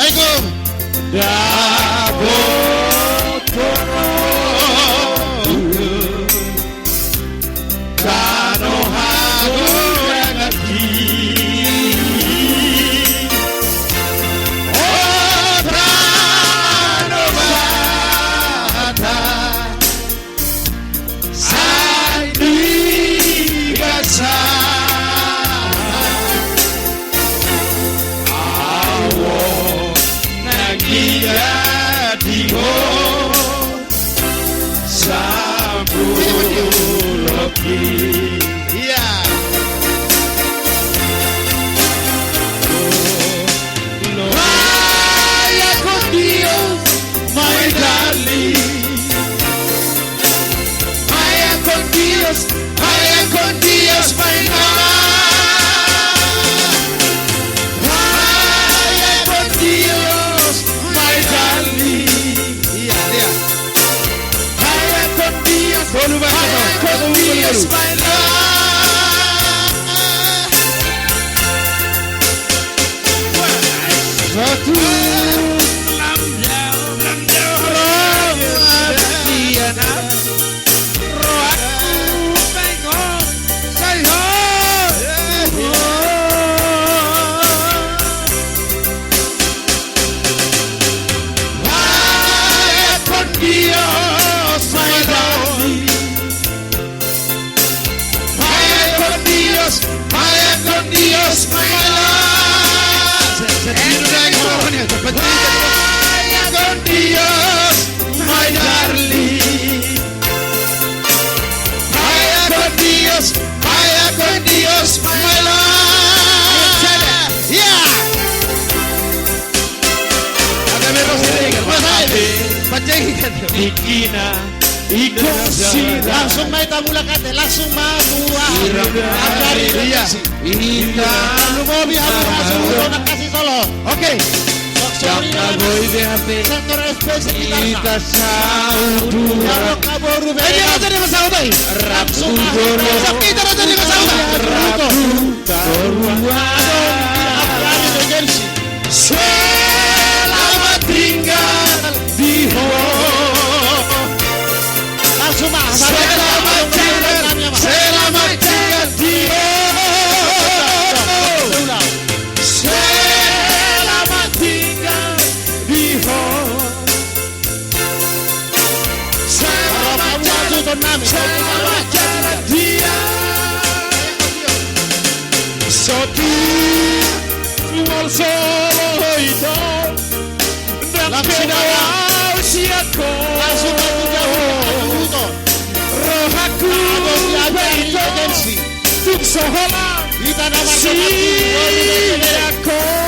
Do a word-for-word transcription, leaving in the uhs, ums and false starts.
Assalamualaikum. Dapot ho tano hagodangan i, o tano Batak. Sai digasan au on nangkiningan di ho sambulongi. Ia. Wayahon Dios, my darling. Wayahon Dios, wayahon Dios, my love. Wayahon Dios, my darling. Ia, ia. Wayahon Dios, wayahon Dios, my love. Satu. Wayahon Dios, my darling. Wayahon Dios, wayahon Dios, my love. Wayahon Dios, my darling. Wayahon Dios, wayahon Dios, my love. Ia. Langsung ma hita mulak ate, langsung ma tua. Ia. Lumobi hamu, hamu, hamu, hamu, hamu. Oke. Sektor S P C gitarna. Ia, rap tu boru. Langsung ma. Gitar aja di masa utai. Selamat tinggal di ho. Langsung ma. Selamat tinggal, selamat tinggal di ho. Selamat tinggal di ho. Selamat jalan, selamat jalan dia. Sotik tumol solo ito. Ndang pe na au sian ho. Rohangku pe ito. Tung so holan sian ho.